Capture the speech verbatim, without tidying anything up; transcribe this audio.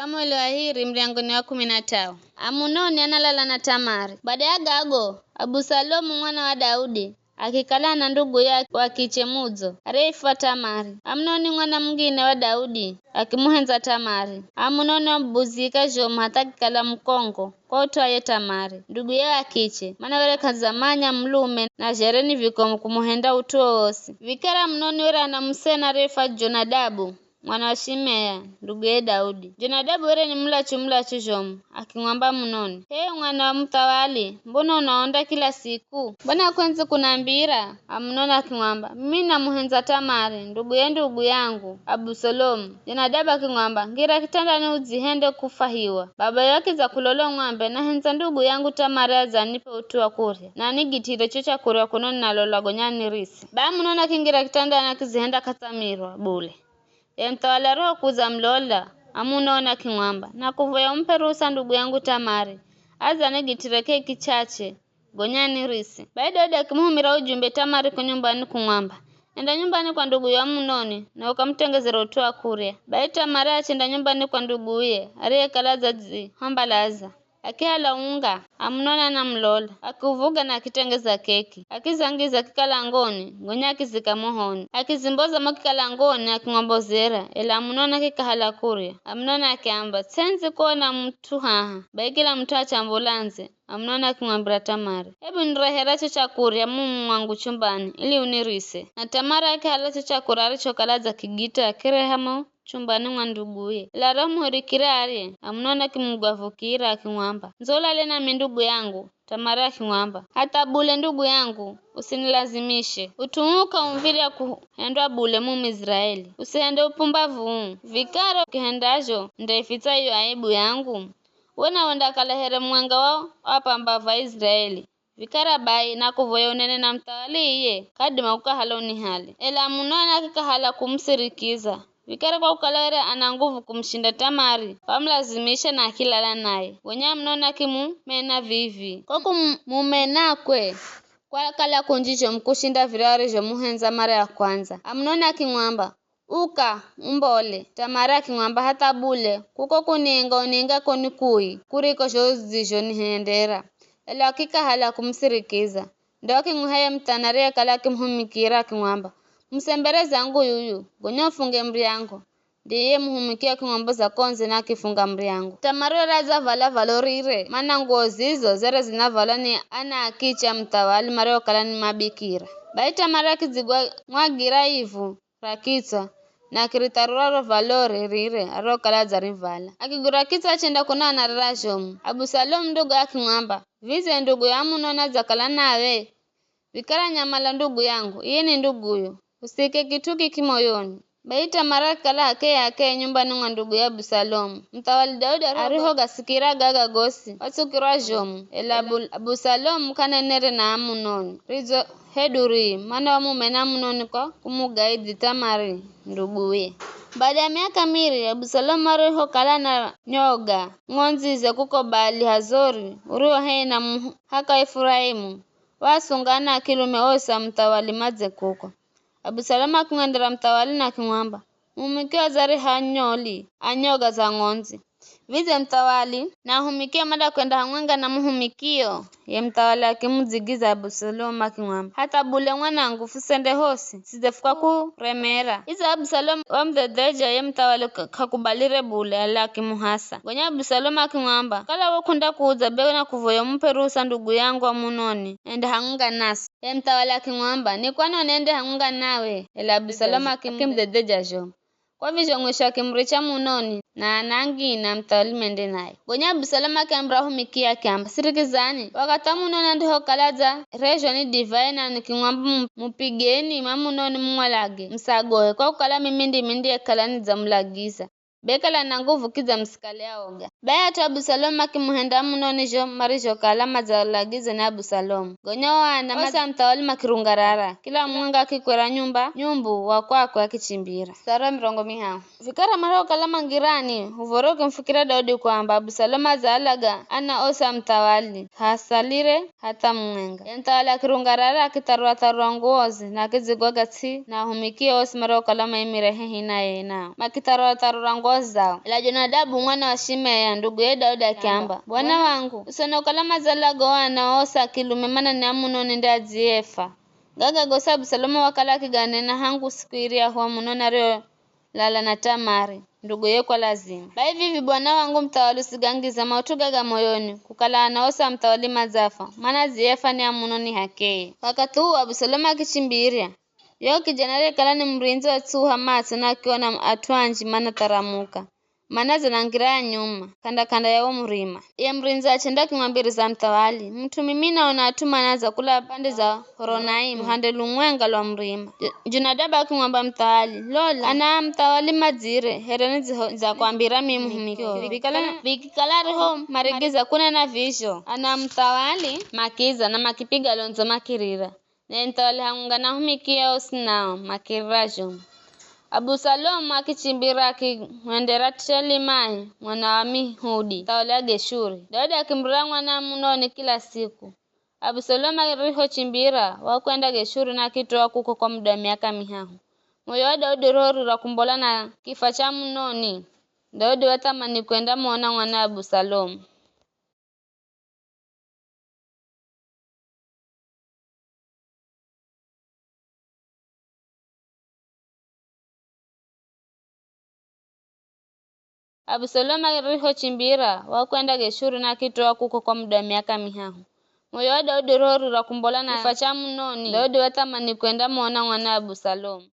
Samueli wa hiri, muryango ni wa kumi na tau. Amunoni analala na Tamari. Baada ya gago, Abusalomu mwana wa Daudi akikala na nduguye wa kiche mudzo, ariyeifwa Tamari. Amunoni mwana mungine wa Daudi akimuhendza Tamari. Amunoni wamubuzika zhomu hatha akikala mukongo kwa ut'u wa ye Tamari, nduguye wa kiche, mana were k'adzamanya mulume na zhere ni vikomu kumuhenda ut'u wowosi. Vikara Amunoni were ana musena ariyeifwa Jonadabu, mwana wa Shimea, nduguye Daudi. Jonadabu were ni mulachu-mulachu zhomu, akimwamba Amunoni, "H'e mwana wa muthawali, mbona unaonda kila siku? Mbona k'wendzi kunambira?" Amunoni akimwamba, "Mimi namuhendza Tamari, nduguye ndugu yangu, Abusalomu." Jonadabu akimwamba, "Ngira kitandani udzihende kufwahiwa. Babayo akidza kulola umwambe, 'Nahendza ndugu yangu Tamari adze anipe ut'u wa kurya, na anigit'ire cho chakurya kuno ninalola gonya anirise.'" Bai Amunoni akingira kitandani akizihenda k'atsamirwa bule. Ye muthawali arihokudza amulola, Amunoni akimwamba, "Nakuvoya umup'e ruhusa ndugu yangu Tamari, adze anigit'ire keki chache, gonya anirise." Bai Daudi akimuhumira ujumbe Tamari ko nyumbani kumwamba, "Enda nyumbani kwa nduguyo Amunoni, na ukamutengezere ut'u wa kurya." Bai Tamari achenda nyumbani kwa nduguye, ariyekala adzadzihwambalaza. Akihala unga, Amunoni anamulola, akiuvuga na akitengeza keki, akizangiza kikalangoni, gonya akizika mohoni. Akizimboza mo kikalangoni, akimwambozera, ela Amunoni akikahala kurya. Amunoni akiamba, "Ts'endzi kuona mut'u haha." Bai kila mut'u achambola ndze, Amunoni akimwambira Tamari, "Hebu nirehere cho chakurya mumu mwangu chumbani, ili unirise." Na Tamari akihala cho chakurya arichokala adzakigita, akireha mo chumbani mwa nduguye. Ela aryamuhirikira arye, Amunoni akimugwavukira, akimwamba, "Ndzo ulale nami ndugu yangu." Tamari akimwamba, "Hatha bule ndugu yangu, usinilazimishe. Ut'u uu k'aumvirya kuhendwa bule mumu Iziraeli. Usihende upumbavu uu. Vikara ukihendazho, ndaifitsa iyo aibu yangu. We nawe undakala here mumwenga wa apambavu a Iziraeli. Vikara bai, nakuvoya unene na muthawali iye, k'adima kukahala unihale." Ela Amunoni akikahala kumusirikiza. Vikara kwa kukala were ana nguvu kumushinda Tamari, wamulazimisha na akilala naye. Gonya Amunoni akimumena vivi. Kwa kumumenakwe, kwakala kunji zhomu kushinda virya arizhomuhendza mara ya kwandza. Amunoni akimwamba, "Uka, umbole." Tamari akimwamba, "Hatha bule, kuko kunienga unienga ko ni kui, kuriko zho udzizhonihendera." Ela akikahala kumusirikiza. Ndo akimwiha ye muthana ariyekala akimuhumikira akimwamba, "Musembere zangu yuyu, gonya ufunge muryango." Ndiye muhumiki akimwamboza ko ndze na akifunga muryango. Tamari were adzavala valo rire, mana nguwo zizo zere zinavalwa ni ana akiche a muthawali mariokala ni mabikira. Bai Tamari akidzigwa mwagira ivu ra kitswa, na akiritharura ro valore rire arirokala adzarivala. Akigwira kitswa achenda kuno anarira zhomu. Abusalomu nduguye akimwamba, "Vidze nduguyo Amunoni adzakala nawe? Vikara nyamala ndugu yangu, iye ni nduguyo. Usiike kit'u kiki moyoni." Bai Tamari akikala h'akeye-h'akeye nyumbani mwa nduguye Abusalomu. Muthawali Daudi arihogasikira gaga gosi, watsukirwa zhomu. Ela Abu-, Abusalomu k'anenere na Amunoni. Ridzo hedu rii, mana wamumena Amunoni kwa kumugaidhi Tamari nduguye. Baada ya miaka miri, Abusalomu arihokala na nyoga ng'ondzize kuko Baali-Hazori, uriwo hehi na muhaka wa Efuraimu, waasungana akilume osi a muthawali madze kuko. Abusalomu akimwendera muthawali na akimwamba, "Muhumikio adzariha nyoli a nyoga za ng'ondzi. Vidze muthawali na ahumikie madakwenda hamwenga na muhumikio?" Ye muthawali akimudzigiza Abusalomu akimwamba, "Hatha bule mwanangu, fusende hosi, sidze fukakuremera." Idza Abusalomu wamudhedheja ye muthawali k-, k'akubalire bule, ela akimuhasa. Gonya Abusalomu akimwamba, "Kala we k'undakudza, be nakuvoya umup'e ruhusa ndugu yangu Amunoni, ende hamwenga nasi." Ye muthawali akimwamba, "Ni kwani nende hamwenga nawe?" Ela Abusalomu akimudhedheja zhomu. Kwa vizho mwisho akimuricha Amunoni na ana angine a muthawali mende naye. Gonya Abusalomu akiambira ahumikie akiamba, "Sirikizani, wakathi Amunoni andihokala adzarezhwa ni divai na nikimwamba mu-, mupigeni Amunoni mumwalage, musagohe, kwa kukala mimi ndimi ndiyekala nidzamulagiza. Be kala na nguvu kidza musikale aoga." Bai at'u a Abusalomu makimuhenda Amunoni zho marizhokala madzalagizwa ni Abusalomu. Gonya o ana osi a muthawali makirungarara, kila mumwenga akikwera nyumba nyumbu wa kwakwe akichimbira. Mstari wa mirongo mihahu. Vikara marihokala mangirani, uv̱oro ukimufikira Daudi kwamba Abusalomu adzaalaga ana osi a muthawali, k'aasalire hatha mumwenga. Ye muthawali akirungarara, akitharura-tharura nguwoze, na akidzigwaga ts'i na ahumikie osi mariokala maimire hehi naye nao. Makitharura-tharura nguwo ozao. Ela Jonadabu mwana wa Shimea, nduguye Daudi akiamba, "Bwana wangu, usone ukala madzalago ana osi a kilume, mana ni Amunoni nde adziyefa. Gaga gosi Abusalomu wakala akiganena hangu siku iryahu Amunoni ariyolala na Tamari, nduguye kwa lazima. Bai vivi bwana wangu muthawali usigangiza maut'u gaga moyoni, kukala ana osi a muthawali madzafa, mana adziyefa ni Amunoni h'akeye." Wakathi uwo Abusalomu akichimbirya. Yo kijana ariyekala ni murindzi watsuha matso na akiona at'u anji manatharamuka, mana dza na ngira ya nyuma, k'anda-k'anda ya wo murima. Ye murindzi achenda akimwambiriza muthawali, "Mut'u mimi naona at'u manadza kula pande za Horonaimu, luhande lumwenga lwa murima." Ju-, Jonadabu akimwamba muthawali, "Lola, ana a muthawali madzire, here nidzidzakwambira mimi muhumikio. Vikikala, vikikala ariho marigiza kunena vizho, ana a muthawali makiza na makipiga londzo makirira." Naye muthawali hamwenga na ahumikio osi nao makirira zhomu. Abusalomu akichimbira akimwendera Telimayi mwana wa Amihudi, muthawali wa Geshuri. Daudi akimurira mwana Amunoni kila siku. Abusalomu arihochimbira, wakwenda Geshuri na akitoa kuko kwa muda wa miaka mihahu. Moyo wa Daudi urihourira kumbola na kifa cha Amunoni, Daudi wathamani kwendamona mwana Abusalomu. Abusalomu arihochimbira, wakwenda Geshuri na akitoa kuko kwa muda wa miaka mihahu. Moyo wa Daudi urihourira kumbola na kifa cha Amunoni, Daudi wathamani kwendamona mwana Abusalomu.